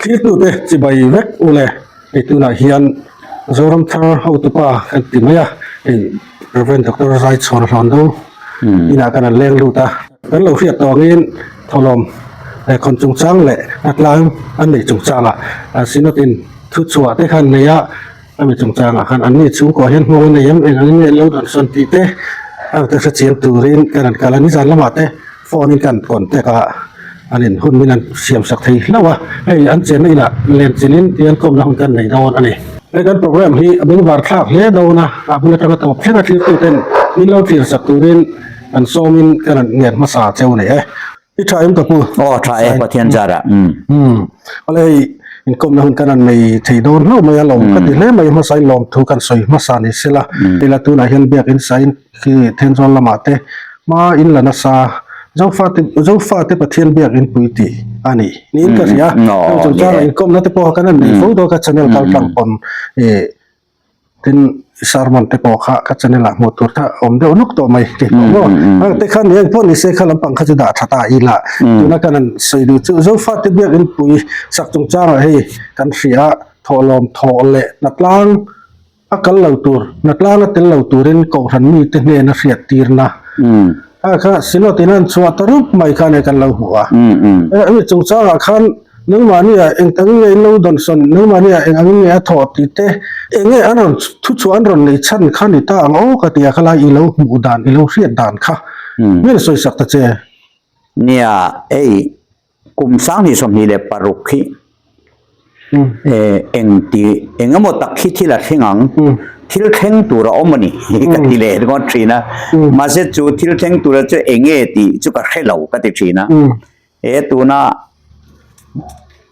Thiltute chibai vek u le, hei tunah hian Zoram thar hotupa kan ti mai a, hei Rev Doctor Zaichhuan Hlawndo inah kan han leng lut a. Kan lo hriat tawh angin thawhlawm khawn chungchang leh hnatlang an neih chungchangah Synod in thuchhuah te khan nei a, Ami chungchangah khan anni chhungkuah hian hmawng a nei em, eng angin nge an lo dawnsawn tih te a rawn hre chiang turin kan rawn kal a, nizan lamah te phone in kan contact a, an in hun min an siam sak thei hlauh a, hei an chenna inah len chilhin tihian kawmna hun kan nei dawn a ni. Hei kan program hi a bengvar thlak hle dawn a, a bul atanga tawp thlenga thiltuten min lo thlir sak turin kan sawmin kan rawn ngen hmasa cheu a ni e. I tha em ka pu? Aw tha e Pathian zara. Umm. Umm. Awle hei inkawmna hun kan han nei thei dawn hlauh mai a lawm ka ti hle mai hmasa in lawmthu kan sawi hmasa ni sela ila tunah hian biakin sain khi Thenzawl lamah te hma in la nasa Zofate Zofate Pathian biakin pui tih a ni niin ka hria. Heng chungchanga inkawmna te pawh kan han nei fo dawn ka channel kaltlang pawn ih Tin, sermon te pawh kha ka channel ah hmuh tur kha awm deuh nuk tawh mai tih pawh maw. Heng te khan eng pawh ni se kha lampang kha chu dah tha ta ila. Tuna kan han sawi duh chu Zofate biakinn pui sak chungchangah hei kan hria a, thawhlawm thawh leh hnatlang a kal lo tur, hnatlang a tel lo turin Kohhran mite hnena hriattirna a kha Synod in a han chhuah ta rup mai kha nia kan lo hmu a. Hemi chungchangah khan Nangmahnia eng tangin nge in lo dawnsawn, nangmahnia eng angin nge a thawh tih te, eng nge an rawn thu chhuah an rawn nei chhan kha ni ta ang aw ka ti a, khalai i lo hmuh dan, i lo hriat dan kha min sawi sak ta che. Nia, hei kum 2026 hi eng ti eng emaw tak hi thil a thleng ang, thil thleng tur a awm a ni ka ti leh ringawt thin a, mahse chu thil thleng tura chu eng nge tih chu ka hre lo ka ti thin a. He tuna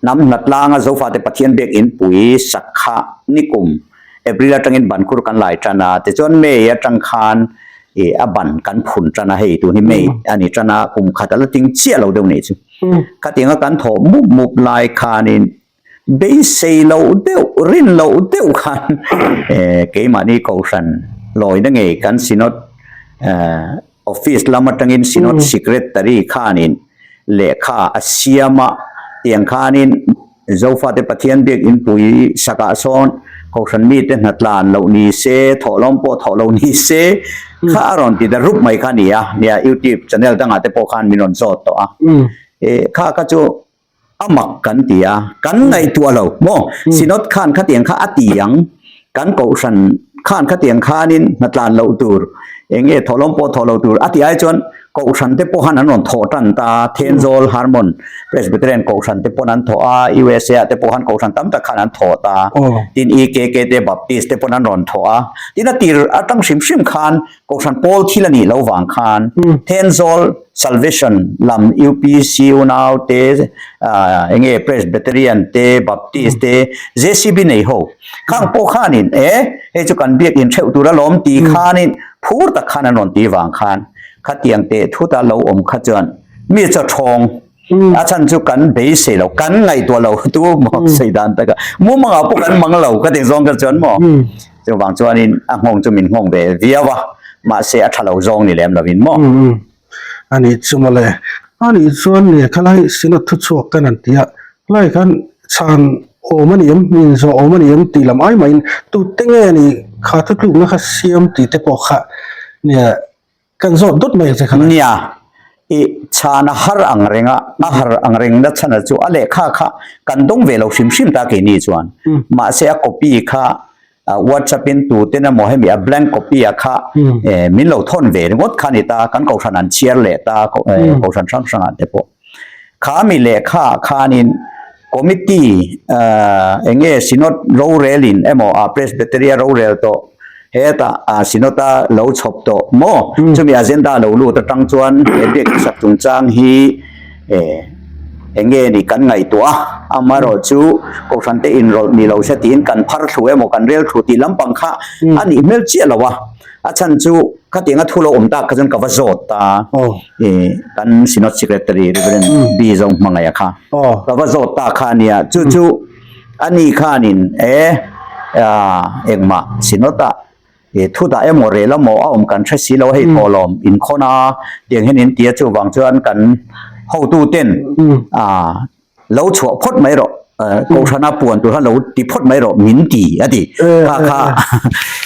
hnam hnatlanga Zofate Pathian biak inpui sak kha nikum April atangin ban khur kan lai tan a, tichuan May atang khan ih a ban kan phun tan a, hei tun hi May a ni tan a, kum khat a la ting chiah lo deuh nih chu. Khatianga kan thawh mup mup lai khanin beisei loh deuh, rin loh deuh khan keimahni Kohhran lawina ngei kan Synod Office lam atangin Synod Secretary khanin lehkha a siam a, tiang khanin Zofate Pathian biak inpui sakah sawn Kohhran mite hnatlan loh ni se, thawhlawm pawh thawh lo ni se kha a rawn ti ta rup mai kha a ni a, nia YouTube channel dangah te pawh khan min rawn zawt tawh a, kha kha chu A mak kan ti a, kan ngaihtuah lo maw? Synod khan khatiang kha a ti ang, kan kohhran khan khatiang khanin hnatlan loh tur, eng nge thawhlawm pawh thawh loh tur a ti ai chuan kohhran te pawh han an rawn thawh tan ta, Thenzawl Harmon Presbyterian kohhran te pawn an thawh a, USA ah te pawh khan kohhran tam tak khan an thawh ta, tin EKK te Baptist te pawn an rawn thawh a, tin a tir atang hrim hrim khan Kohhran pawl thil a nih loh vang khan Thenzawl Salvation lam UPC unau te eng nge Presbyterian te Baptist te JCB nei ho khang pawh khanin e hei chu kan biak in theuh tur alawm ti khanin phur tak khan an rawn ti vang khan khatiang teh thut a lo awm kha chuan mi chaw thawng a chhan chu kan beisei lo kan ngaihtuah lo tu maw sawi dan taka mumangah pawh kan mang lo ka tih zawng kha chuan maw chuvang chuanin a nghawng chu min nghawng ve viau a mahse a tha lo zawng ni lem lovin maw ani chu mawle ani chuan nia khalai synod thu chhuak kan an tia khalai khan chhan awm ani em min zawh awm ani em tih lam ai maiin tute nge ni kha thutlukna kha siam tih te pawh kha nia Kan zawt dawt mai che kha. Nia, i chhan a har ang reng a, a har ang reng na chhan a chu a lehkha kha kan dawng ve lo hrim hrim ta keini chuan. Mahse a copy kha WhatsApp in tu ten emaw hemi a blank copy a kha min lo thawn ve ringawt kha a ni ta, kan kohhran an chhiar leh ta kohhran hrang hrang ah te pawh. Kha mi lehkha ah khanin committee eng nge synod rorel in emaw ah presbytery a rorel tawh hetah synod a lo chhawp tawh maw chumi agenda lo lut atang chuan he biak sak chungchang hi eng nge ni kan ngaihtuah a amaherawh chu kohhran te inrawlh ni lo se tiin kan phar thlu emaw kan rel thlu tih lampang kha a nih hmel chiah lo a. A chhan chu khatianga thu lo awm tak kha chuan ka va zawt ta i kan Synod Secretary Reverend B Zohmangaia kha ka va zawt ta kha a nia chu chu ani khanin e engmah Synod ah i thu dah emaw rel emaw a awm kan hre si lo hei thawhlawm inkhawn a tiang hian in ti a chuvang chuan kan hotu ten lo chhuah phawt mai rawh. Kohhrana puan tur kha lo ti phawt mai rawh min ti a ti. Kha kha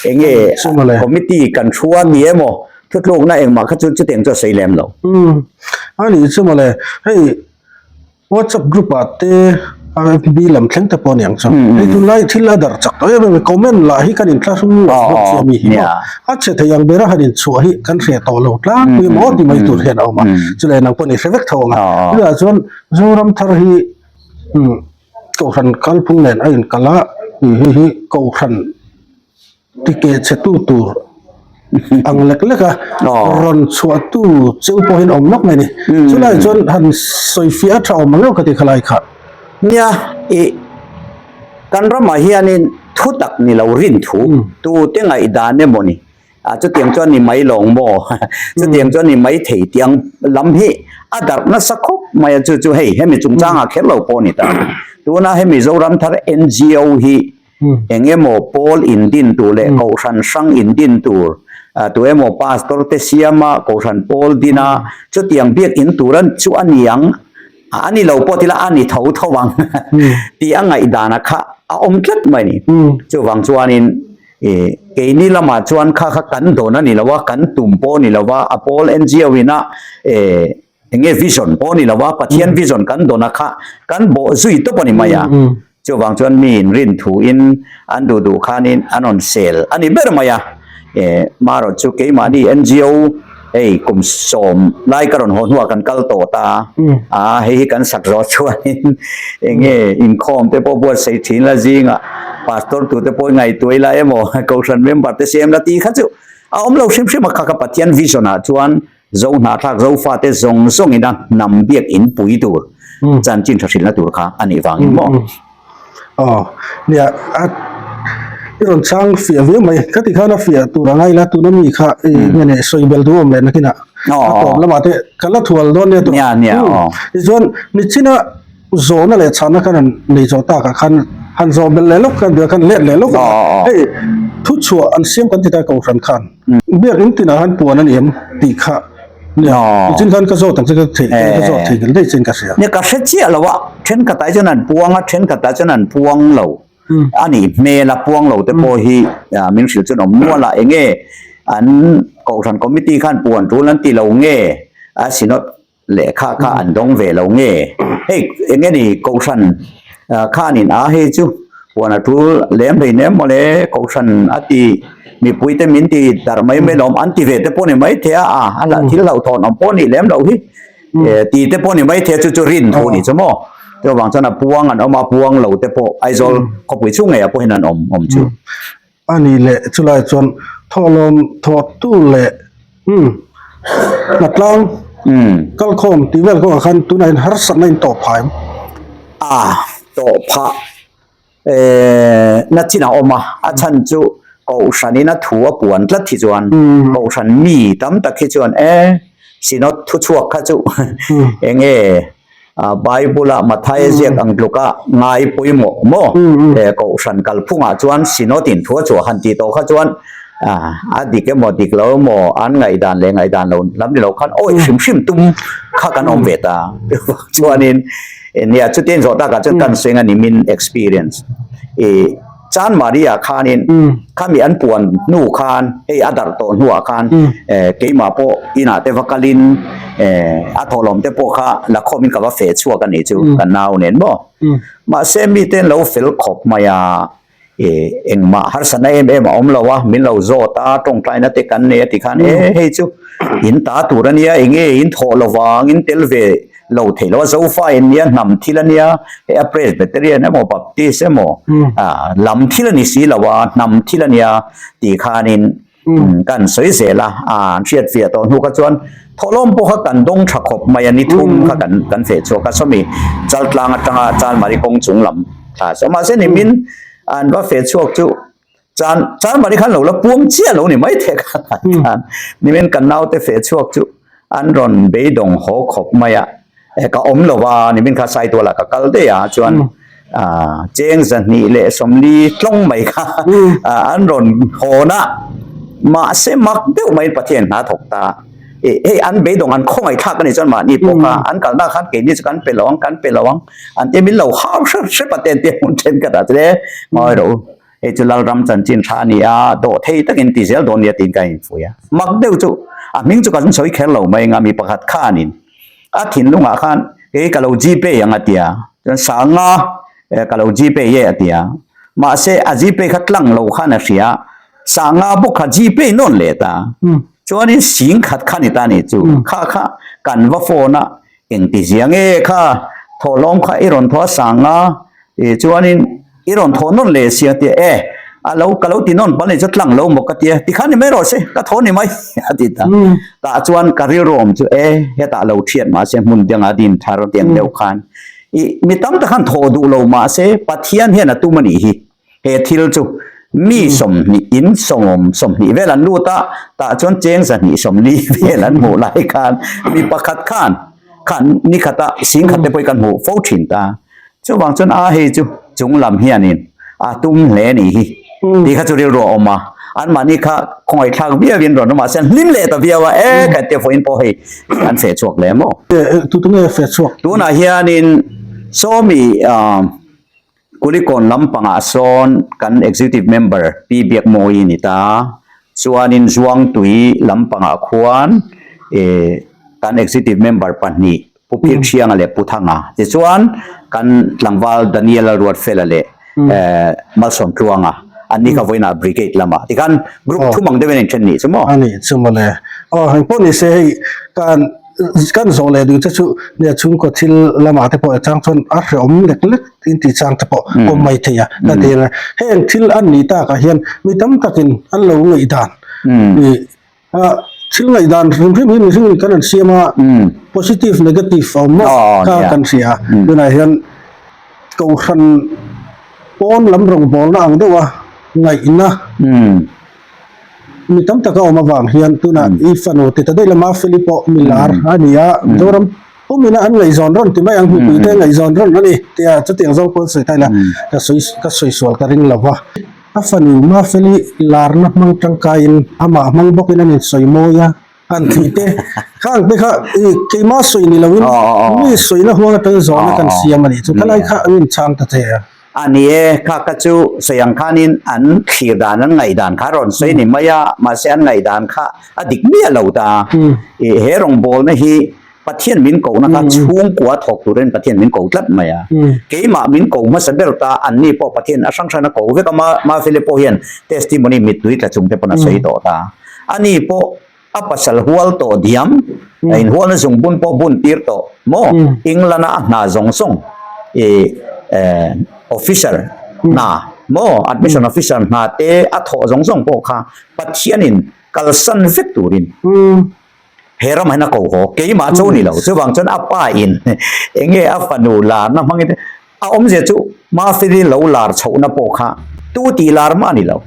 enge committee kan thu a ni emaw thutlukna engmah kha chu chutiang chu a sawi lem lo. A nih chu mawle hei WhatsApp group ah te FB lam thleng te pawh a ni ang chu. Hei tunlai thil a darh chak tawh em em a comment lah hi kan inthlahrung lo bawk chi a mi hi maw. A chhe thei ang bera han inchhuah hi kan hre tawh lo tlangpui maw ti mai tur hian a awm a. Chuleh nang pawh ni hre vek tho ang a. Chutah chuan Zoram thar hi Kohhran kalphung nen a inkal a, hei hi Kohhran tikeh chhetu tur ang lek lek a rawn chhuahtu cheu pawhin awm nawk mai a ni. Chulai chuan han sawi fiah a tha awm ang em ka ti khalai kha. Nia, ih kan ramah hianin thutak ni lo rin thu tute ngaihdan emaw ni Ah chutiang chuan ni mai lawng maw? Chutiang chuan ni mai thei tiang lam hi a darh nasa khawp mai a, chu chu hei hemi chungchangah kher lo pawh a ni ta. Tuna hemi Zoram Thar NGO hi eng emaw pawl indin tur leh kohhran hrang indin tur, tu emaw pastor te siama kohhran pawl dina chutiang biakin tur chu a ni ang, a ni lo pawh tila a ni tho tho ang tih a ngaihdanah kha a awm tlat mai a ni. Chuvang chuanin Ih, keini lamah chuan kha kha kan dawn a ni lo a, kan tum pawh a ni lo a, a pawl NGO in a eh eng nge vision pawh a ni lo a, Pathian vision kan dawn a kha kan bawh zui tawp a ni mai a. Chuvang chuan mi in rin thu in an duh duh khanin an rawn sel a ni ber mai a. Eh, marawh chu keimahni NGO hei kum sawm lai ka rawn haw hnuah kan kal tawh ta a, hei hi kan sak zawh chuanin eng nge inkhawm te pawh buatsaih thin la zingah pastor tute pawh i ngaihtuah ila emaw kohhran member te siam la tih kha chu a awm lo hrim hrim a, kha kha Pathian vision ah chuan Zo hnahthlak Zofate zawng zawngin a hnam biak in pui tur chanchin tha hrilhna tur kha a nih vangin maw. Aw, nia, a i rawn chhang fiah viau mai. Ka ti khan a fiah tur a ngai la, tuna mi kha i nge nei sawi bel duh awm leh nakinah a tawp lamah te ka la thual dawn nia tawh. Nia, nia, aw. Tichuan, nichina zawhna leh chhahna khan han nei zawh takah khan han zawh belh leh lawk khan duh a, khan let leh lawk a. Hei, thuchhuah an siam kan ti ta Kohhran khan. Biakinn tinah khan puan a ni em tih kha nia, nichin khan ka zawt ang che ka theih ka zawt thei ngel daih che in ka hria. Nia ka hre chiah lo a, thenkhatah chuan an puang a, thenkhatah chuan an puang lo a nih hmel a, puang lo te pawh hi min hrilh chuan awm nual a, enge an kohhran committee khan puan tul an ti lo nge a synod Lehkha kha an dawng ve lo nge? Hei eng nge ni Kohhran khanin a hei chu puan a tul lem hlei nem mawle Kohhran a ti mipui te min ti darh mai mai lawm an ti ve te pawh ni mai thei a a a thil hlauhthawn awm pawh nih lem loh hi ti te pawh ni mai thei a chu chu rin thu ni chu maw chuvang chuan a puang an awm a puang lo te pawh Aizawl khawpui chhung ngeiah pawhin an awm awm chu. A nih leh chulai chuan thawhlawm thawhtu leh umm hnatlang kalkhawm tih vel kawngah khan tunah hian harsatna in tawh phah em? A tawh phah eh na chin a awm a, a chhan chu Kohhranin a thu a puan tlat hi chuan Kohhran mi tam tak hi chuan eh Synod thuchhuak kha chu eng nge Bible a Mathaia ziak ang tluka ngai pawimawh maw? Kohhran kalphungah chuan Synod in thu a chhuah han tih tawh kha chuan a dik emaw dik lo emaw an ngaihdan leh ngaihdan lo lam ni lo khan awih hrim hrim tum kha kan awm ve ta. Chuanin nia chutin zawh takah chuan kan sawi ang a ni min experience i Chan Maria khanin khami an puan hnu khan hei a darh tawh hnuah khan keimah pawh inah te va kalin a thawhlawm te pawh kha la khawmin ka va feh chhuak a nih chu ka nau nen maw. Mahse mite an lo fel khawp mai a, engmah harsatna em em a awm lo a, min lo zawt a tawngtaina te kan nei a ti khan e hei chu in ta tur a nia enge in thawh lovang in tel ve lo theih lo a, Zofa in nia hnam thil a nia, hei a Presbyterian emaw Baptist emaw ah lam thil a ni si lo a, hnam thil a nia tih khanin kan sawi zel a, ah an hriat fiah tawh hnu kha chuan thawhlawm pawh kha kan dawng tha khawp mai a, ni thum kha kan kan feh chhuak a, sawmi Chaltlang atanga Chalmari kawng chung lam thla saw mahse nimin an va feh chhuak chu Chan Chalmari khan lo la puang chiah lo ni mai thei kha khan nimin kan naute feh chhuak chu an rawn beidawng haw khawp mai a e ka awm lo va nimin kha Saitualah ka kal daih a chuan ah cheng zahnih leh sawmli tlawng mai kha an rawn hawn a mahse mak deuh mai Pathian hna thawk ta. Hei an beidawng an khawngaih thlak a nih chuan mahni pawh kha an kalna khan keini chu kan pe lo ang kan pe lo ang an tia min lo hau hrep hrep a te an tia hmun thenkhat ah chuan e ngawi rawh u hei chu Lalram chanchin tha a ni a dawh thei takin ti zel dawn nia tiin ka infuih a mak deuh chu a hming chu kan sawi kher lo mai anga mi pakhat khanin a thinlungah khan kei ka lo gpay ang a tia chuan sanga ka lo gpay e a tia mahse a gpay kha tlang lo khan a hria sanga bawk kha gpay nawn leh ta. Chuanin sing khat kha ni ta nih chu kha kha kan va phone a engti zia nge kha thawhlawm kha i rawn thaw a sang a ih chuanin i rawn thaw nawn leh sia tia e a lo ka lo ti nawn pal nih chu tlang lo maw ka tia tikhan ni mai rawh se ka thaw ni mai a ti ta tah chuan ka rilru awm chu e hetah lo thiat mahse hmun danga din thar tiang deuh khan ih mi tam tak khan thaw duh lo mahse Pathian hian a tum a nih hi. He thil chu mi 20 in sawm 20 vel an lut a, tah chuan cheng 120 vel an hmuh lai khan mi pakhat khan khan ni khata sing khat te pawh hi kan hmuh fo thin ta. Chuvang chuan a hei chu chung lam hianin a tum hle ni hi tih kha chu rilru a awm a, anmahni kha khawngaih thlak viau in rawn awm ah chuan hlim leh ta viau a, e kan tia vawiin pawh hei an feh chhuak hle maw? Tunge feh chhuak? Tunah hianin sawmi ah. Kulikawn lampangah sawn kan Executive Member Pi Biakmawi ni ta. Chuanin Zuangtui lampangah khuan kan Executive Member pahnih Pu Phirthianga leh Pu Thanga. Tichuan kan tlangval Daniel Lalruatfela leh Malsawmtluanga an ni kha vawiinah Brigade lamah. Tikhan group thum ang deuhin a inthen nih chu maw? A nih chu mawle. Aw engpawh ni se hei kan Kan zawh leh duh te chu nia chhungkaw thil lamah te pawh chang chuan a hrehawm lek lek in tih chang te pawh awm mai thei a ka ti ang a. Heng thil an nih takah hian mi tam takin an lo ngaihdan ih thil ngaihdan hrim hrim hi mihring kan han siam a positive negative a awm maw kha kan hria a. Tunah hian kohhran pawn lam rawngbawlna ang deuha ngaihna. Mi tam tak a awm avang hian tunah i fanu ti ta daih lama Feli pawh mi lar a ni a, Mizoram pumina an ngaihzawn rawn ti mai ang, mipuite ngaihzawn rawn a ni tia chutiang zawng pawh an sawi ta ila ka sawi ka sawi sual ka ring lo va. A fanu Mafeli larna hmang tangkaiin amah hmang bawkin an insawi mawi a, an thih te khang te kha i keimah sawi ni loin mi sawina huang atangin zawhna kan siam a nih chu khalai kha an inchhang ta che a. A ni e, kha ka chu sawi ang khanin an thlir dan an ngaihdan kha a rawn sawi ni mai a, mahse an ngaihdan kha a dik miah lo ta. I he rawngbawlna hi Pathian min kohna kha chhungkua thawk turin Pathian min ko tlat mai a. Keimah min ko hmasa ber ta, anni pawh Pathian a hrang hran a ko vek a, Mafeli pawh hian testimony mittui tla chung te pawn a sawi tawh ta. Ani pawh a pasal hual tawh diam, a inhualna zungbun pawh bun tir tawh maw? England a a hna zawng zawng i officer hna maw? Admission officer hna te a thawh zawng zawng pawh kha Pathianin kalsan vek turin he ramah hian a ko haw. Keimah cho ni lo. Chuvang chuan a pa in eng nge a fanu larna hmangin a awmzia chu Mafeli lo lar chhohna pawh kha tu tih lar mah a ni lo.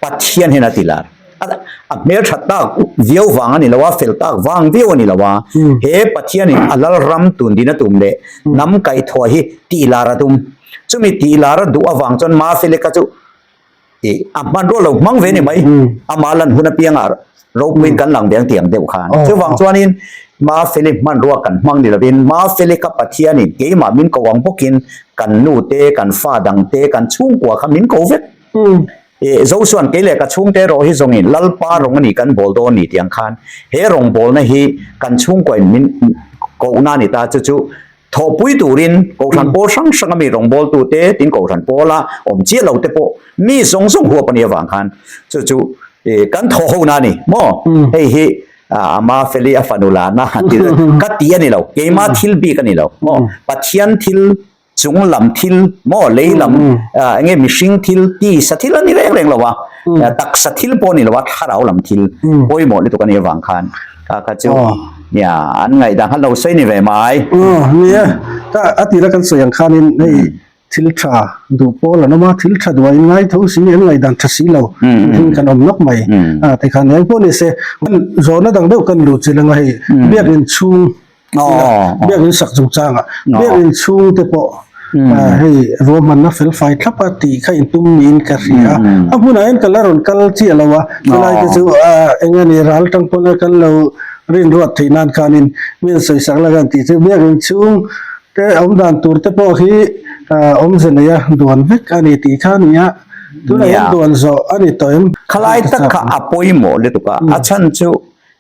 Pathian hian a ti lar. A hmel that tak viau vang a ni lo a, fel tak vang viau a ni lo a. He Pathianin a lal ram tun din a tum leh hnam kaihthawh hi tih lar a tum. Chumi tih lar a duh avang chuan Mafeleka chu ih a hmanrua lo hmang ve ni mai. Amah lan hun apiangah ropuiin kan lang ve ang tih ang deuh khan. Chuvang chuanin Mafeli hmanrua kan hmang ni lovin Mafeleka Pathianin keimah min ko ang bawkin kan nu te, kan fa dang te, kan chhungkua kha min ko vek. Ih, Zosuan kei leh ka chhungte erawh hi zawngin Lalpa rawng a ni kan bawl dawn ni tiang khan he rawngbawlna hi kan chhungkuain min kohna a ni ta chu chu thawhpui turin Kohhran pawl hrang hranga mi rawngbawltute tin Kohhran pawla awm chiah lo te pawh mi zawng zawng huap a nih avang khan chu chu ih kan thawh hona a ni maw hei hi ama Feli a fanu lana ka ti a ni lo keima thil bik a ni lo maw Pathian thil Chung lam thil maw lei lam eng nge mihring thil tisa thil a ni reng reng lo a, taksa thil pawh a ni lo a, thlarau lam thil pawimawh lutuk a nih avang khan kha kha chu nia an ngaihdan khan lo sawi ni ve mai. Nia, ka a tira kan sawi ang khanin hei thil tha duh pawl an awm a, thil tha duh a inngai tho si an ngaihdan tha si lo mihring kan awm nawk mai. Tikhan eng pawh ni se zawhna dang deuh kan luh chilh anga hei biakinn chhung Biakinn sak chungchangah biakinn chhungte pawh hei ruahmanna felfai thlap a tih kha intum niin ka hria a, a hmunah hian ka la rawn kal chiah lo a, chulai te chu eng nge ni ral tang pawn kan lo. Rinruat theih nan khanin mi an sawisak la kan tih chu biakinn chhung te awm dan tur te pawh hi awmze neia duan vek a ni tih kha a ni a, tunah hian duan zawh a ni tawh em? Khalai tak kha a pawimawh lutuk a, a chhan chu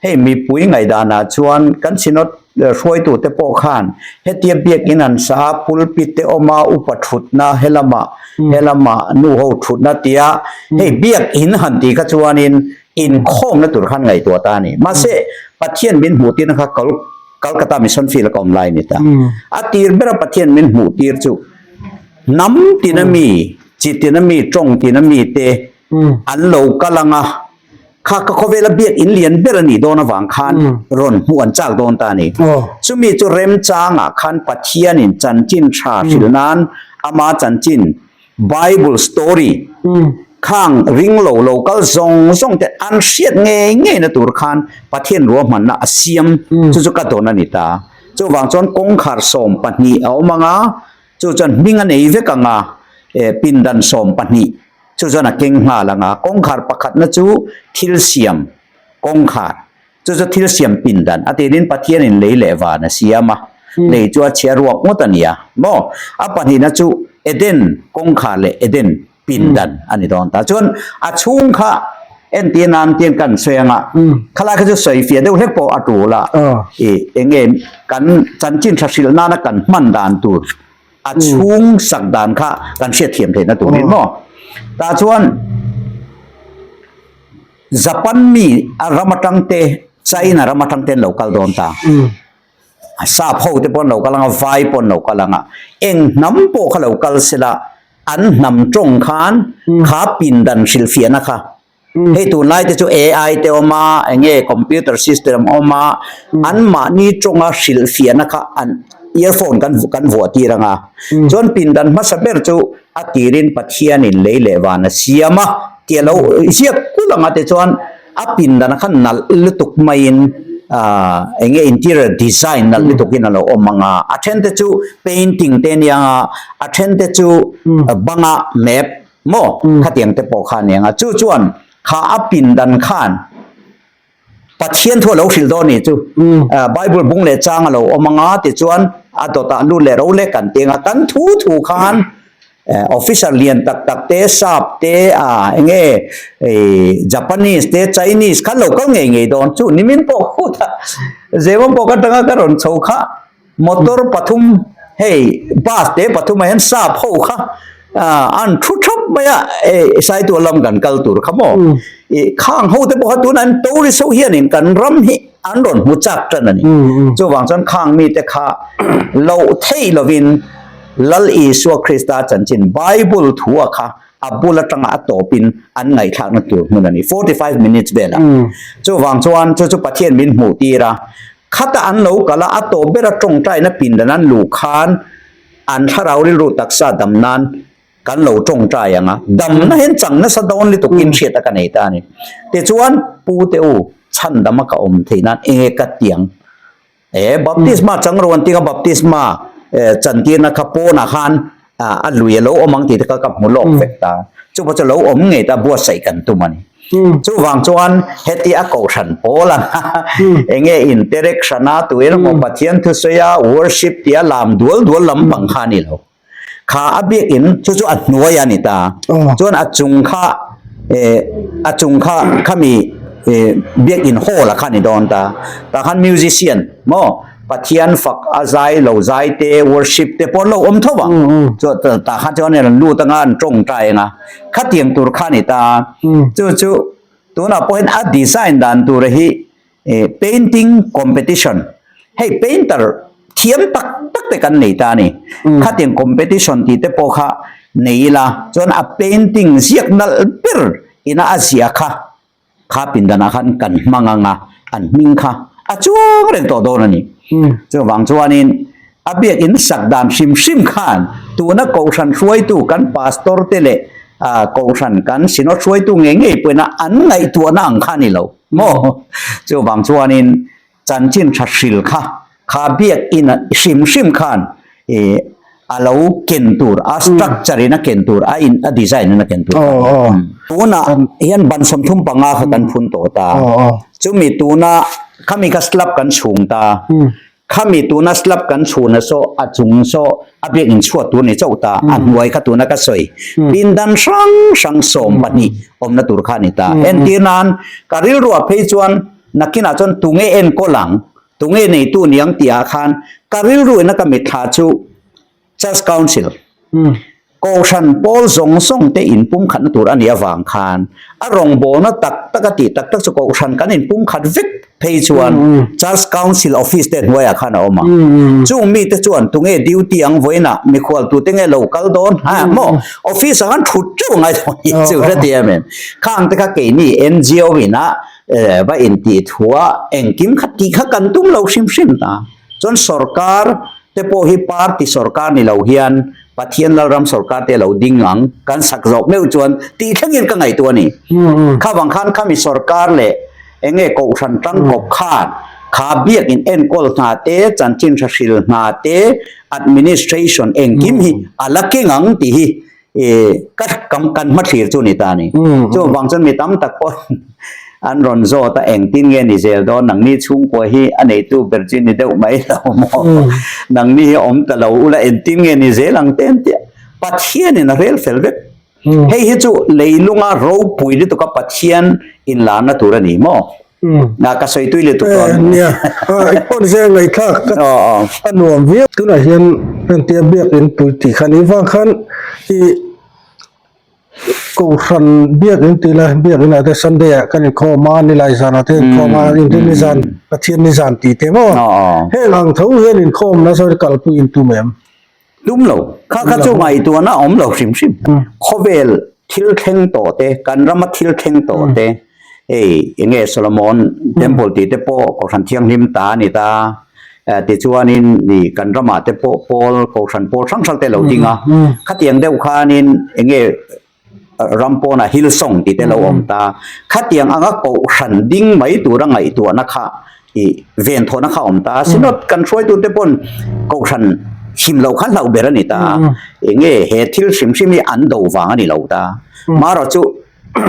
hei mipui ngaihdanah chuan kan Synod hruaitute pawh khan hetia biakinn an sa a, pulpit te awm a, upa thutna helamah helamah nuho thutna tia hei biakinn han tih kha chuanin Inkhawmna tur khan ngaihtuah ta a ni. Mahse, Pathian min hmuhtirna kha Kal Calcutta Mission Field a ka awm lai a ni ta. A tir bera Pathian min hmuhtir chu hnam tina mi, chi tina mi, tawng tina mi te an lo kal ang a, kha ka khawvela biak in lian ber a nih dawn avang khan rawn hmuh an chak dawn ta a ni. Chumi chu remchangah khan Pathianin chanchin tha hrilh nan ama chanchin Bible story khang ring lo lo kal zawng zawng te an hriat ngei ngei na tur khan Pathian ruahmanna a siam chu chu ka dawn a ni ta. Chuvang chuan kawngkhar 12 a awm ang a, chu chuan hming a nei vek ang a, pindan 12 chu chuan a keng nghal ang a, kawngkhar pakhatna chu thil siam kawngkhar Chu chu thil siam pindan a tirin Pathianin lei leh van a siam a, lei chu a chhia ruak ngawt a ni a maw? A pahnihna chu Eden kawngkhar leh Eden pindan a ni dawn ta. Chuan a chhung kha entir nan tiang kan sawi anga khalai kha chu sawi fiah deuh hlek pawh a tul a, i eng nge kan chanchin tha hrilh nana kan hman dan tur a chhung sak dan kha kan hriatthiam theihna turin maw? Tah chuan. Japan mi a ram atang te China ram atang te an lo kal dawn ta. Sap ho te pawh an lo kal ang a, vai pawh an lo kal ang a. Eng hnam pawh kha lo kal sela an hnam tawng khan kha pindan hrilhfiahna kha hei tunlai te chu AI te awm a, eng nge computer system awm a, anmahni tawnga hrilhfiahna kha an earphone kan kan vuah tir ang a. Chuan pindan hmasa ber chu a tirin Pathianin lei leh van a siam a tih a lo ziak kulh ang a tichuan a pindan kha nalh lutuk maiin ah eng nge interior design nalh lutukin a lo awm ang a, a then te chu painting te ania ang a, a then te chu banga map maw khatiang te pawh kha a ni ang a, chu chuan kha a pindan khan. Pathian thu a lo hrilh dawn ni chu Bible bung leh chang a lo awm anga tichuan a dawtah lut leh ro leh kan ti anga kan thu thu khan officer lian tak tak te sap te ah enge Japanese te Chinese khan lo kal ngei ngei dawn chu nimin pawh khut a Zewang pawh ka tanga ka rawn chho kha Motor pathum hei bus te pathum ah hian sap ho kha an thu thap mai a hei Saitual lam kan kal tur kha maw ih khang ho te pawh kha tunah an tourist ho hianin kan ram hi an rawn hmu chak tan a ni chuvang chuan khang mite kha loh theih lovin Lal Isua Krista chanchin Bible thu a kha a bul atanga a tawpin an ngaihthlakna tur hmun a ni 45 minutes velah chuvang chuan chu chu Pathian min hmuh tir a. Khata an lo kal a, a tawp bera tawngtaina pindan an luh khan an thlarau rilru taksa dam nan kan lo tawngtai ang a, damna hian chang nasa dawn lutukin hriat a ka nei ta a ni. Tichuan, Pu te u, chhandama ka awm theih nan enge ka tiang? E, baptisma chang ro an tinga baptisma chantirna kha pawnah khan a lui a lo awm ang tih te kha ka hmu lawk vek ta. Chupawh chu lo awm ngei ta buatsaih kan tum a ni. Chuvang chuan heti a kohhran pawl ang a, eng nge interaction a tuin emaw Pathian thusawi a worship tia lam dual dual lampang kha a ni lo. Kha a biakin chu chu a hnuai a ni ta. Chuan a chung kha a chung kha khami biakin hall a kha a ni dawn ta. Tah khan musician maw Pathian fak a zai lo zai te worship te pawh an lo awm tho ang. Chuan tah khan chuan an lut anga an tawngtai anga khatiang tur kha a ni ta. Chu chu tunah pawhin a design dan tur hi painting competition hei painter thiam tak tak te kan nei ta a ni. Khatiang competition tih te pawh kha nei ila chuan a painting ziak nalh ber ina a ziah kha Kha pindanah khan kan hmang ang a, an hming kha a chuang reng tawh dawn a ni. Chuvang chuanin a biakin sak dan hrim hrim khan tuna kohhran hruaitu kan pastor te leh kohhran kan synod hruaitu ngei ngei pawhin a an ngaihtuahna ang kha a ni lo maw? Chuvang chuanin Chanchin tha hril kha, kha biakinn hrim hrim khan ih a lo ken tur, a structure in a ken tur, a in a design in a ken tur kha a ni. Tunah hian ban 35 kha kan phun tawh ta. Chumi tuna Khami kha slab kan chhung ta. Khami tuna slab kan chhuna saw a chung saw a biakinn chhuat tur ni chauh ta, a hnuai kha tuna ka sawi pindan hrang hrang 12 awmna tur kha a ni ta. Entir nan ka rilruah phei chuan nakinah chuan tunge enkawl ang, tunge neitu niang tihah khan ka rilruina ka mitthla chu Church Council, Kohhran pawl zawng zawng te inpumkhatna tur a nih avang khan a rawngbawlna tak tak a tih tak tak chu Kohhran kan inpumkhat vek phei chuan Church Council Office te hnuaiah khan a awm a. Chung mite chuan tunge duty ang vawiinah mikhual tute nge lo kal dawn ha maw office ah khan thut teuh a ngai dawn hi chu hre ti em em. Khang te kha keini NGO ina va intih thua engkim kha tih kha kan tum lo hrim hrim ta. Chuan sorkar te pawh hi party sorkar ni lo hian Pathian Lalram sorkar te lo ding ang kan sak zawk meuh chuan tih thlengin ka ngaihtuah a ni. Kha vang khan khami sorkar leh eng nge kohhran tangkawp khan kha biakin enkawl hna te, chanchin hra hril hna te, administration engkim hi a la keng ang tih hi ka kan hmathlir chu ni ta ni. Chuvang chuan mi tam tak pawh an rawn zawt a, engtin nge ni zel dawn, nangni chhungkua hi a neitu ber chu ni deuh mai lo maw, nangni hi awm ta lo ula engtin nge ni zel ang te an ti a, Pathianin a rel fel vek. Hei hi chu leilunga ropui lutuka Pathian inlarna tur a ni maw? Na ka sawi tui lutuk dawn. Nia, i pawn zel ngaihthlak a nuam viau. Tunah hian entia biakin pui tih khan i vang khan i Kohhran biakin tih la biakin ah te Sunday ah kan inkhawm a, nilai zan ah te inkhawm a, Inrinni zan, Pathianni zan tih te maw? Heng ang tho hian inkhawm nasa kalpui in tum em? Tum lo. Kha kha chu ngaihtuahna a awm lo hrim hrim. Khawvel thil thleng tawh te, kan rama thil thleng tawh te, hei eng nge Solomon Temple tih te pawh Kohhran Thianghlim ta a ni ta, tichuanin ih kan ramah te pawh pawl Kohhran pawl hrang hrang te a lo ding a, khatiang deuh khanin eng nge ram pawnah Hillsong tih te lo awm ta. Khatiang anga kohhran ding mai tura ngaihtuahna kha ih venthawhna kha awm ta. Synod kan hruaitute pawn kohhran him loh kha hlauh ber a ni ta. Eng nge he thil hrim hrim hi an do vang a ni lo ta. Marawh chu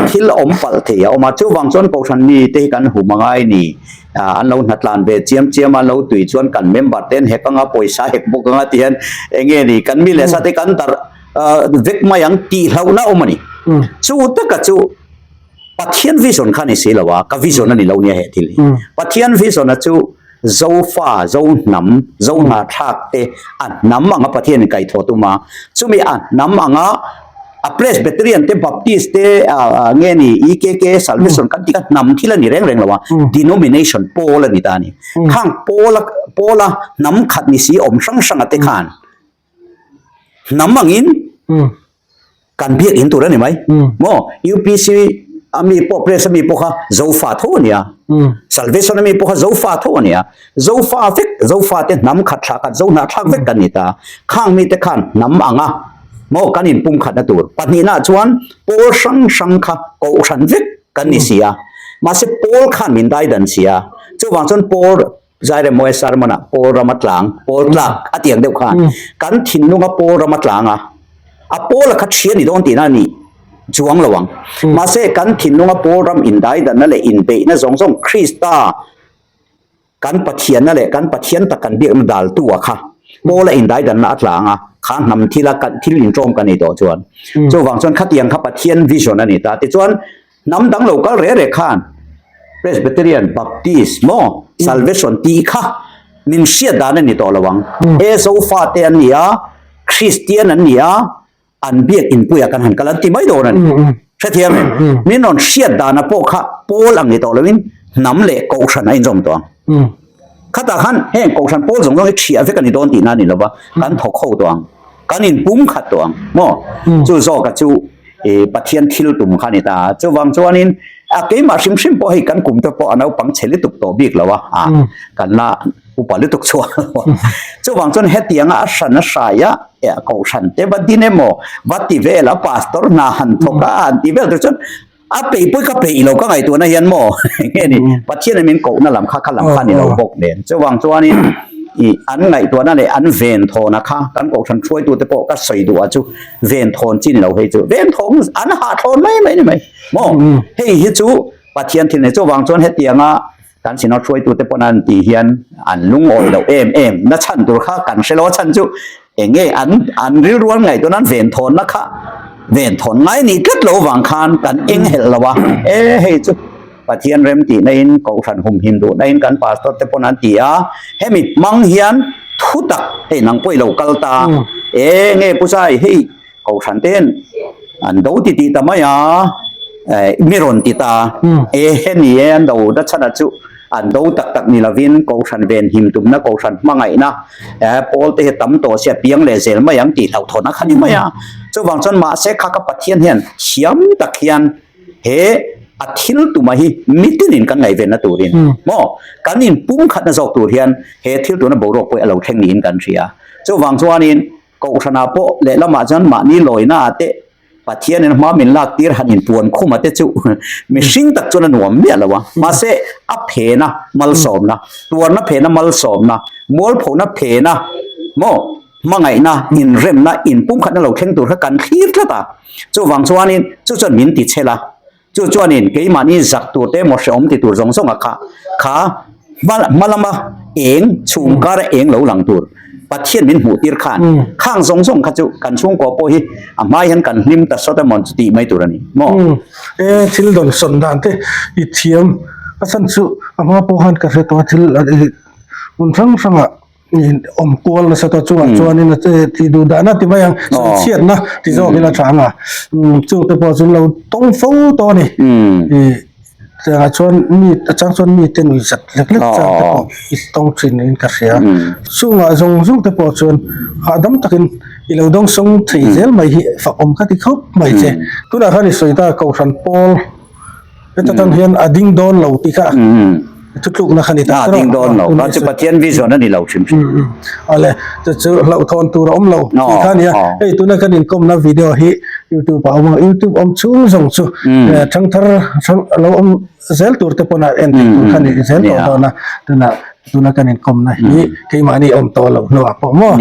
thil awm palh thei a awm a, chuvang chuan kohhran mite hi kan hum a ngai ni. An lo hnatlan ve chiam chiam a, an lo tui chuan kan member te an hek anga pawisa hek bawk anga ti hian eng nge ni kan mi leh sa te kan darh vek mai ang tih hlauhna awm a ni. Chu taka chu Pathian vision kha a ni si lo a, ka vision a ni lo nia he thil hi. Pathian vision a chu Zofa, Zohnam, Zohnahthlak te a hnam anga Pathian in kaihthawh tum a, chumi a hnam anga a Presbyterian te, Baptist te, nge ni EKK, Salvation kan tih kha hnam thil a ni reng reng lo a, denomination pawl a ni ta a ni. Khang pawla pawla hnam khat ni si awm hrang hranga te khan Hnam angin kan biak in tur a ni mai. Maw UPC a mi pawh press a mi pawh kha Zofa tho a nia. Salvation a mi pawh kha Zofa tho a nia. Zofa vek Zofa te hnam khat thlah khat Zohnah thlak vek kan ni ta. Khang mi te khan hnam anga maw kan inpum khatna tur. Pahnihna chuan pawl hrang hrang kha kohhran vek kan ni si a. Mahse pawl khan min daidan si a. Chuvang chuan pawl Zairemawia sermon-ah Pawl rama tlang, Pawl tlak a tiang deuh khan kan thinlunga Pawl rama tlang a, a Pawl-a kha thian ni dawn tihna a ni chuang lo ang. Mahse, kan thinlunga Pawl ram indaidanna leh inbeihna zawng zawng Krista kan Pathianna leh kan Pathian tak kan biakna daltu-a kha Pawl-a indaidanna a tlang a, kha hnam thila kan thil inṭawm kan nei tawh chuan. Chuvang chuan khatiang kha Pathian vision a ni ta. Tichuan, Hnam dang lo kal reh reh khan Presbyterian, Baptist maw Salvation tih kha min hriat dan a ni tawh lo ang. He Zofa te an ni a, Kristian an ni a, an biak inpuiah kan han kal an ti mai dawn a ni. Hrethiam em? Min rawn hriat dana pawh kha pawl ang ni tawh loin hnam leh kohhran a inzawm tawh ang. Khatah khan heng kohhran pawl zawng zawng hi thiah vek a ni dawn tihna a ni lo va, kan thawk ho tawh ang, kan inpum khat tawh ang maw? Chu zawka chu i Pathian thil tum kha a ni ta a, chuvang chuanin a keimah hrim hrim pawh hei kan kum te pawh a naupang chhe lutuk tawh bik lo a, a kan la upa lutuk chhuak lo a, chuvang chuan hetianga a hran a hrai a, kohhran te va din emaw va ti vel a pastor hna han thawk a han ti vel tur chuan A peih pawh ka peih lo ka ngaihtuahna hian maw nge ni Pathian in min kohna lam kha kha lam kha ni lo bawk nen chuvang chuanin ih an ngaihtuahna leh an venthawna kha kan kohhran hruaitute pawh ka sawi duh ah chu venthawn chi ni lo hei chu venthawng an hahthlawn mai mai ni mai maw hei hi chu Pathian thil ni chuvang chuan hetianga. Kan Synod hruaitute pawn an tih hian an lungawi loh em em na chhan tur kha kan hre lo a chhan chu eng nge an an rilrual ngaihtuah nan venthawnna kha venthawn ngai nih tlat lo vang khan kan eng helh lo a, e hei chu Pathian rem tih na in Kohhran humhim duh na in kan Pastor te pawn an ti a, hemi hmang hian thu tak hei nang pawh i lo kal ta e nge Pu Zai hei Kohhran ten an do ti tih ta mai a, mi rawn ti ta. E hemi e an do na chhan a chu an do tak tak ni lovin Kohhran ven him tumna Kohhran hmangaihna pawl te hi tam tawh sia piang leh zel mai ang tih hlauhthawn a kha ni mai a. Chuvang chuan mahse kha ka Pathian hian thiam tak hian he a thil tuma hi mitinin kan ngaihvenna turin maw kan inpumkhatna zawk tur hian he thil tuna boruak pawh hi a lo thleng niin kan hria. Chuvang chuanin Kohhranah pawh lehlamah chuan mahni lawinaah te Pathianin hma min lak tir han inpuan khuma te chu mihring tak chuan a nuam miah lo a. Mahse, a phena malsawmna, tuarna phena malsawmna, mualphona phena maw hmangaihna, inremna, inpumkhatna lo thleng tur kha kan thlir tlat a. Chuvang chuanin chu chuan min ti chhel a. Chu chuanin keimahni zak tur te emaw hrehawm ti tur zawng zawnga kha kha hma hma lama eng chhung kara eng lo lang tur Pathian min hmuh tir khan khang zawng zawng kha chu kan chhungkua pawh hi a hmai hian kan hlim ta sawt emaw chu tih mai tur a ni maw? E thil dawn sawn dan te i thiam a chhan chu a hma pawh khan ka hre tawh a thil hmun hrang hrangah awm kual nasa ta chungah chuanin a tih duh dahna ti mai ang sawi chhiatna ti zawk ila tha ang a chung te pawh chu an lo tawng fo tawh a ni chutiangah chuan mi a chang chuan mi te nui zat lek lek chang te pawh i tawng thin in ka hria chungah zawng zawng te pawh chuan hahdam takin i lo dawngsawng thei zel mai hi fak awm kha ti khawp mai che tunah khan i sawi ta kohhran pawl Heta tang hian a ding dawn lo tih kha thutlukna kha ni ta. A ding dawn lo. Kha chu Pathian vision a ni lo hrim hrim. Awle, chu chu hlauhthawn tur a awm lo tih kha a ni a. Hei tuna kan inkawmna video hi YouTube ah a awm a, YouTube awm chhung zawng chu thangthar hrang lo awm zel tur te pawn a en theih tur kha a ni zel tawh dawn a. Tuna tuna kan inkawmna hi keimahni awm tawh lo hnuah pawh maw.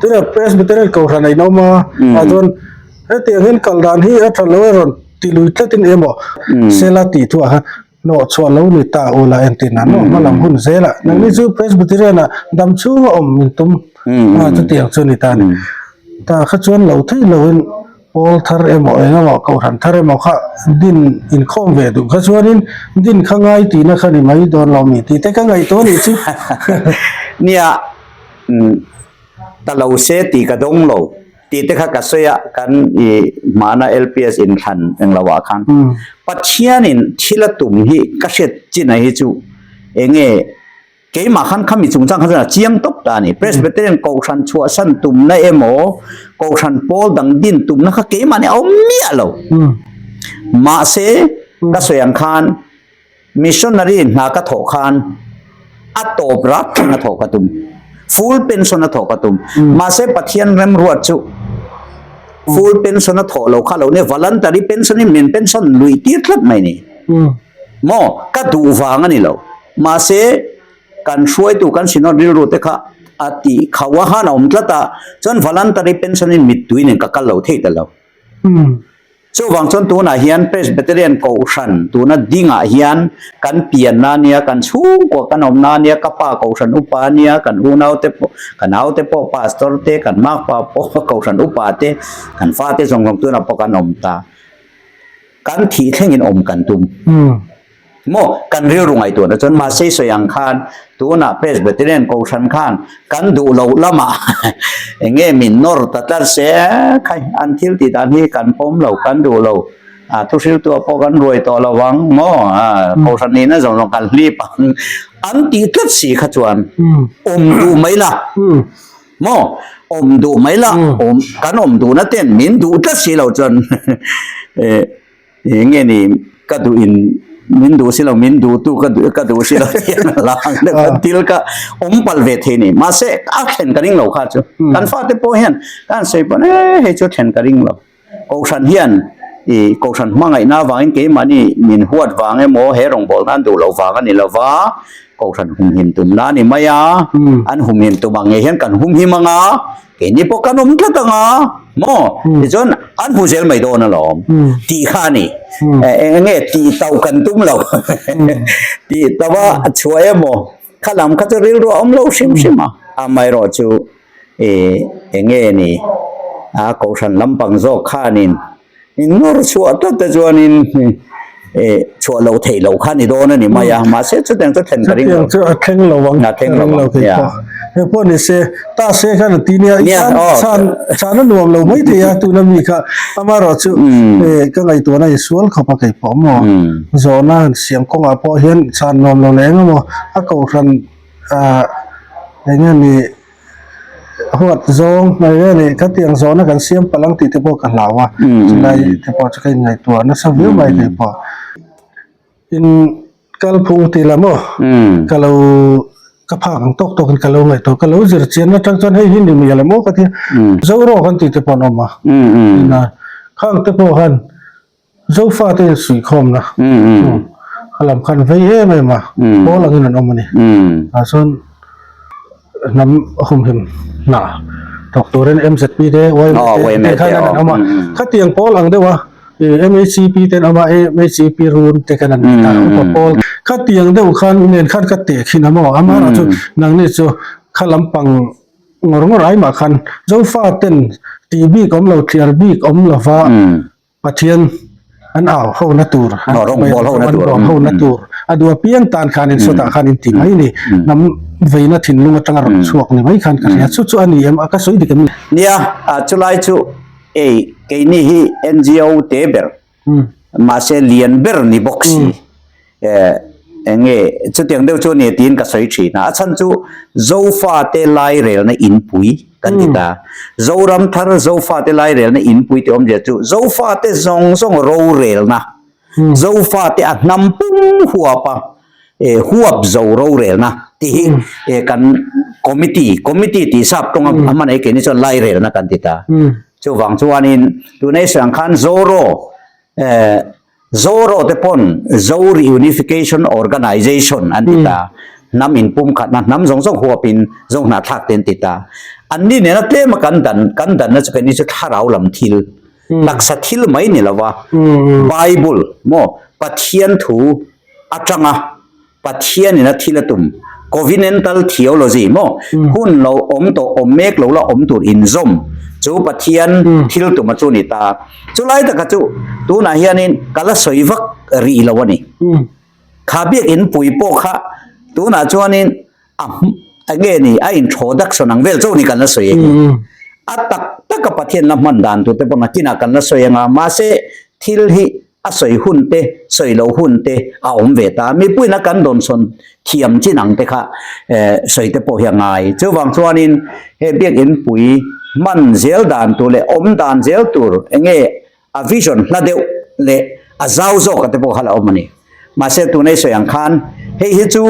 Tuna Presbyterian Kohhran a inawm a, ah chuan hetiang hian kal dan hi a tha lo a rawn. Ti lui tlatin emaw Sela tih thuah khan hnawh chhuah lo ni ta u la entir nan maw hmalam hun zelah nangni chu Presbyterian ah dam chhunga awm min tum a chutiang chu ni ta a ni. Ta kha chuan lo thei loin pawl thar emaw eng emaw kohhran thar emaw kha din inkhawm ve duh kha chuanin din kha ngai tihna kha ni mai dawn lo mi tih te ka ngaihtuah a nih chu. Nia ta lo se tih ka dawng lo. Tih te kha ka sawi a, kan i hmana LPS inthlan eng lo ah khan Pathianin thil a tum hi ka hriat chin a hi chu enge keimah khan khami chungchang kha chuan a chiang tawp ta a ni. Presbyterian Kohhran chhuahsan tumna emaw Kohhran pawl dang din tumna kha keimah nih a awm miah lo. Mahse ka sawi ang khan Missionary hna ka thawh khan a tawp rat thleng a thawh ka tum. Full pension a thawh ka tum. Mahse Pathian remruat chu full pension a thawh lo kha lo nia voluntary pension in min pension lui tir tlat mai ni. Maw ka duh vang a ni lo. Mahse kan hruaitu kan synod rilru te kha a tih khauh a han a awm tlat a chuan voluntary pension in mittui nen ka kal lo thei ta lo. Chuvang chuan tunah hian Presbyterian Kohhran tuna dingah hian kan pianna ania, kan chhungkua kan awmna ania, ka pa Kohhran upa ania, kan unaute pawh, ka naute pawh Pastor te, kan makpa pawh Kohhran upa te, kan fate zawng zawng tunah pawh kan awm ta. Kan thih thlengin awm kan tum. Maw, kan rilru ngaihtuahna chuan mahse sawi ang khan tunah Presbyterian Kohhran khan kan duh loh lamah eng nge min nawr ta tlat se khai an thil tih dan hi kan pawm lo, kan duh lo, a thuhriltuah pawh kan ruai tawh lo vang maw, Kohhran nihna zawng zawng kan hlip ang an tih tlat si kha chuan awm duh mai la maw, awm duh mai la, awm kan awm duhna ten min duh tlat si lo chuan Eng nge ni ka duh in min duh si lo min duh tu ka duh ka duh si lo hian a lang deuh a thil ka awm palh ve thei ni mahse a thlen ka ring lo kha chu kan fate pawh hian ka han sawi pawn e hei chu thlen ka ring lo kohhran hian ih kohhran hmangaihna avangin keimahni min huat vang emaw he rawngbawlna an duh loh vang a ni lo va kohhran humhim tumna a ni mai a an humhim tum ang ngei hian kan humhim ang a. Keini pawh kan awm tlat ang a, maw? Tichuan an hmu zel mai dawn alawm tih kha a ni. Eng nge tih tauh kan tum lo. Tih tauh a chhuah emaw kha lam kha chu rilru a awm lo hrim hrim a. Amaherawh chu eng nge ni a kohhran lampang zawk khanin In nawr chhuah tlat te chuanin chhuah loh theih loh kha ni dawn a ni mai a, mahse chutiang chu thlen ka ring lo. Chutiang chu a thleng lo ang, a thleng lo ang, kei pawh. He pawh ni se, ta se khan a ti nia, i tan chhan chhan a nuam lo mai thei a tuna mi kha, amaherawh chu ka ngaihtuahna i sual khawp a kei pawh maw, zawhna han siam kawngah pawh hian chhan nuam lo leh eng emaw a kohhran eng nge ni Huat zawng mai ve nih ka tiang zawhna kan siam palh ang tih te pawh ka hlau a, chulai te pawh chu ka inngaihtuah nasa viau mai kei pawh. In kalphung tih lah maw ka lo ka phak ang tawk tawk in ka lo ngaihtuah ka lo zir chian atang chuan hei hi ni mial emaw ka ti a, Zoro kan tih te pawh an awm a, khang te pawh khan Zofate insuihkhawmna a lam khan vei em em a, pawl angin an awm a ni. Tah chuan hnam humhim hna thawk turin MZP te, YMA te khan an awm a. Khatiang pawl ang deuh a, MHCP te an awm a, MHCP run te khan an ni ta, upa pawl. Khatiang deuh khan nen khan ka tehkhin a maw, amaherawhchu nangni chu kha lampang ngawr ngawr ai mah khan Zofaten tih bik awm lo, thliar bik awm lova, Pathian an au ho na tur, an rawngbâwl ho na tur, an ho na tur, a duh apiang tan khan in sawtah khan in ti mai ni, hnam veina thinlung atanga rawn chhuak ni mai khan ka hria, chu chu a ni em, ka sawi dik em ni? Nia, chulai chu ei keini hi NGO te ber, mahse lian ber ni bawk si, Eng nge chutiang deuh chu a ni tiin ka sawi thin a, a chhan chu Zofate lairelna inpui kan ti ta. Zoram thar Zofate lairelna inpui tih awmzia chu Zofate zawng zawng rorelna, Zofate a hnam pum huapa huap zo rorelna tih hi kan committee, committee tih sap tawnga a hman ei keini chuan lairelna kan ti ta. Chuvang chuanin tuna i sawi ang khan Zoro Zoro te pawn Zo Reunification Organization an ti ta, hnam inpumkhatna, hnam zawng zawng huapin Zo hnahthlak te an ti ta. Anni nena tlema kan dan, kan danna chu keini chu thlarau lam thil, taksa thil mai ni lova, Bible maw Pathian thu atanga Pathianin a thil a tum, Covenantal Theology, maw? Hun lo awm tawh, awm mek lo la awm tur inzawm chu Pathian thil tuma chu a ni ta. Chulai taka chu tunah hianin ka la sawi vak rih lo a ni. Kha biakinn pui pawh kha tunah chuanin a enge ni a introduction ang vel chauh ni kan la sawi a ni. A tak taka Pathian la hman dan tur te pawh nakinah kan la sawi ang a, mahse thil hi A sawi hun te, sawi loh hun te a awm ve ta. Mipuiin a kan dawnsawn thiam chin ang te kha sawi te pawh hi a ngai. Chuvang chuanin he biakinn pui hman zel dan tur leh awm dan zel tur enge a vision hla deuh leh a zau zawk a te pawh kha la awm a ni. Mahse tuna i sawi ang khan hei hi chu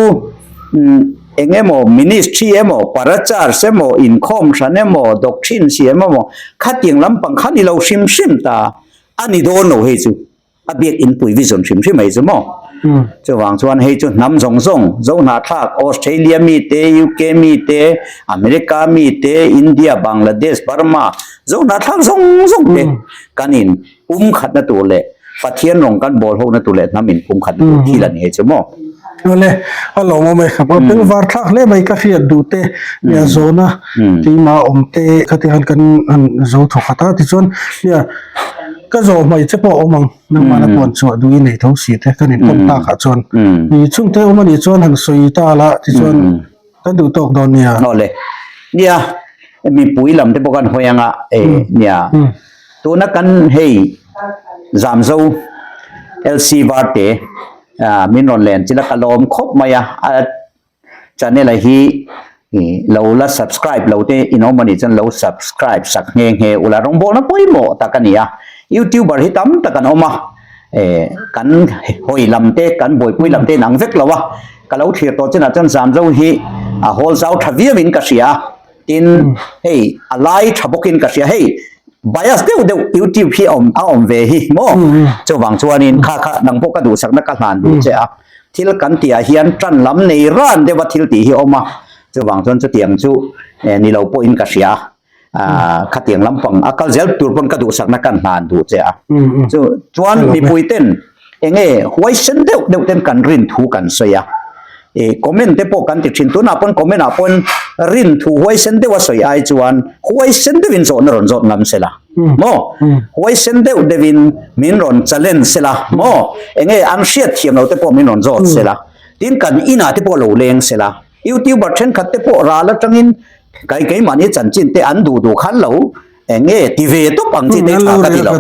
eng emaw ministry emaw parachurch emaw inkhawm hran emaw doctrine siam emaw khatiang lampang kha ni lo hrim hrim ta. A ni dawn lo hei chu, a biak inpui vision hrim hrim hei chu maw? Chuvang chuan hei chu hnam zawng zawng, Zohnahthlak, Australia mi te, UK mi te, America mi te, India, Bangladesh, Burma, Zohnahthlak zawng zawng te kan in pumkhatna tur leh Pathian rawng kan bawl hona tur leh hnam in pumkhatna tur thil a ni hei chu maw? Awle, a lawmawm e, a bengvar thlak hle mai ka hriat duh te, nia zawhna keimah awm te khati khan kan han zo thawk khat a, tichuan nia ka zawh hmai che pawh a awm ang, nangmahna puan chhuah duh i nei tho si te kan inkawm takah chuan i chhungte awm anih chuan han sawi ta la tichuan kan duh tawk dawn nia. Awle, nia mipui lam te pawh kan hawi anga e nia tuna kan hei Zamzo LC Varte Min rawn len chila ka lawm khawp mai a, a channel a hi lo la subscribe lo te in awm anih chuan lo subscribe sak nghe nghe ula rawngbawlna pawimawh tak a ni a, youtuber hi tam tak an awm a, kan hawi lam te kan buaipui lam te in ang vek lo a, ka lo thlir tawh chinah chuan Zamzo hi a hawl zau tha viau in ka hria a. Tin, hei a lai tha bawkin ka hria, hei bias deuh deuh YouTube hi a awm a awm ve hi maw? Chuvang chuanin kha kha nang pawh ka duhsakna ka hlan duh che a, thil kan tihah hian tan lam nei ran deuha thil tih hi a awm a, chuvang chuan chutiang chu ni lo pawhin ka hria. Khatiang lampang a kal zel tur pawn ka duhsakna kan hlan duh che a. Chu chuan mipui ten enge huaisen deuh deuh ten kan rin thu kan sawi a. E comment te pawh kan ti thin tunah pawn comment ah pawn rin thu huaisen deuh a sawi ai chuan huaisen deuhin zawhna rawn zawt ngam sela maw huaisen deuh deuhin min rawn challenge sela maw enge an hriat thiam lo te pawh min rawn zawt sela tin kan inah te pawh lo leng sela youtuber thenkhat te pawh ral atangin Kai keimahni chanchin te an duh duh khan lo eng nge ti ve tawp ang chi te tha ka ti lo.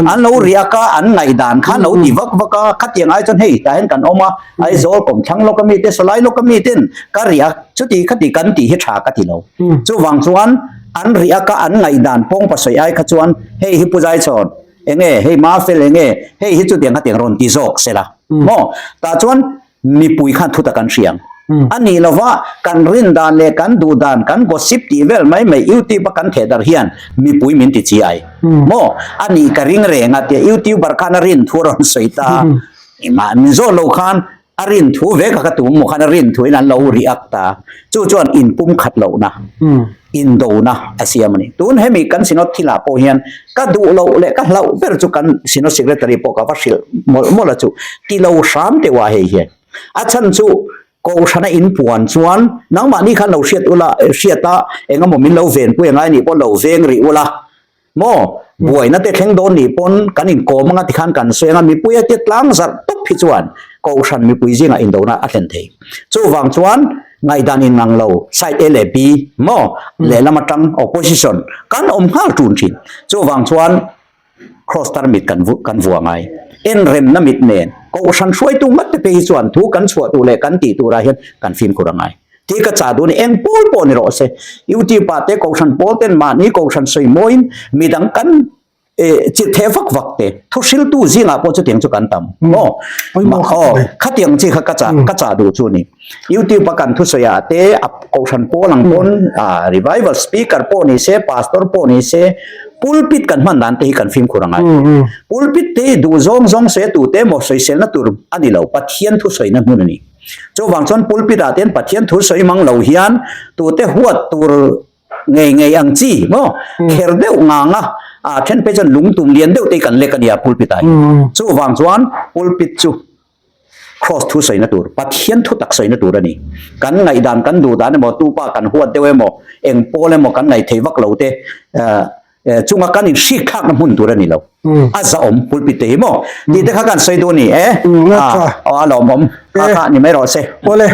An lo riak a, an ngaihdan khan lo ti vak vak a, khatiang ai chuan hei tah hian kan awm a, Aizawl kawmthlang lawk ami te, sawlai lawk ami ten ka riak chuti khati kan tih hi tha ka ti lo. Chuvang chuan an riak a, an ngaihdan pawng pasawi ai kha chuan hei hi Pu Zaichhawn eng nge, hei Mafel eng nge, hei hi chutiang khatiang rawn ti zawk sela maw? Tah chuan Mipui khan thutak an hria ang. A nih lova, kan rin dan leh kan duh dan, kan gossip tih vel mai mai YouTube a kan theh darh hian mipui min ti chi ai. Maw? A nih ka ring reng a tia YouTuber khan a rin thu a rawn sawi ta a. Engmah min zawh lo khan a rin thu ve kha ka tum maw khan a rin thu in an lo react ta. Chu chuan inpum khat lohna. Indona a siam a ni. Tun hemi kan Synod thilah pawh hian ka duh loh leh ka hlauh ber chu kan Synod Secretary pawh ka va hrilh mawlh mawlh a chu ti lo hram teuh a hei hian. A chhan chu Kohhrana in puan chuan nangmahni khan lo hriat ula hriat a engemaw min lo venpui angai nih pawh lo veng rih ula Maw? Buaina te thleng dawn nih pawn kan inkawm anga tikhan kan sawi anga mipui a ti tlang zarh tawp hi chuan Kohhran mipui zingah indona a thlen thei. Chuvang chuan ngaihdan ingang lo side A leh B maw lehlam atang opposition kan awm nghal tun thin. Chuvang chuan Kross tarmit kan kan vua ngai. Enremna mit nen Kohhran hruaitu ngat te phei hi chuan thu kan chhuah tur leh kan tih turah hian kan fimkhur a ngai. Ti ka chah duh a ni, eng pawl pawh ni rawh se. YouTube ah te Kohhran pawl ten mahni Kohhran sawi mawiin midang kan chilh theh vak vak te, thu hriltu zingah pawh chutiang chu kan tam maw? Aw, khatiang chi kha ka chah ka chah duh chu a ni. YouTube a kan thusawi ah te a Kohhran pawl ang pawn revival speaker pawh ni se, pastor pawh ni se, pulpit kan hman dan te hi kan fimkhur a ngai. Pulpit te hi duh zawng zawng se tute emaw sawiselna tur a ni lo, Pathian thusawina hmun a ni. Chuvang chuan pulpit ah te hian Pathian thu sawi mang lo hian tute huat tur ngei ngei ang chi maw kher deuh ngang a, a then phei chuan lungtum lian deuh te hi kan lek a nia pulpit ah hian. Chuvang chuan pulpit chu Kraws thu sawina tur, Pathian thu tak sawina tur a ni. Kan ngaihdan kan duh dan emaw, tupa kan huat deuh emaw, eng pawl emaw kan ngaihthei vak lo te, chunga kan inhrik thlakna hmun tur a ni lo. A zahawm pulpit te hi maw? Tih te kha kan sawi duh a ni e. Aw a lawmawm. Kha kha ni mai rawh se. Awle,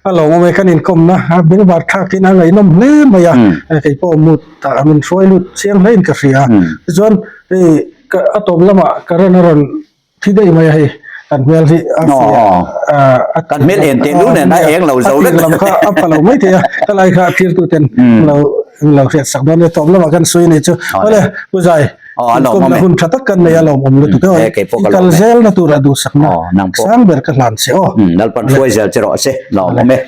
a lawmawm e kan inkawmna a bengvar thlakin a ngaihnawm hle mai a. Kei pawh mut ah min hruai lut chiang hlein ka hria. Tichuan hei a tawp lamah current a rawn Thi daih mai a hei kan hmel hi a fiah kan hmel en teh lu nen a eng lo zo vek lam kha a pha lo mai thei a ka lai kha thlir tu ten lo lo hriat sak dawn nia tawp lamah kan sawi a nih chu awle pu zai inkhawmna hun tha tak kan nei a lawmawm lutuk e i kal zel na tur a duhsakna sang ber ka hlan che aw Lalpan hruai zel che rawh se lawmawm e.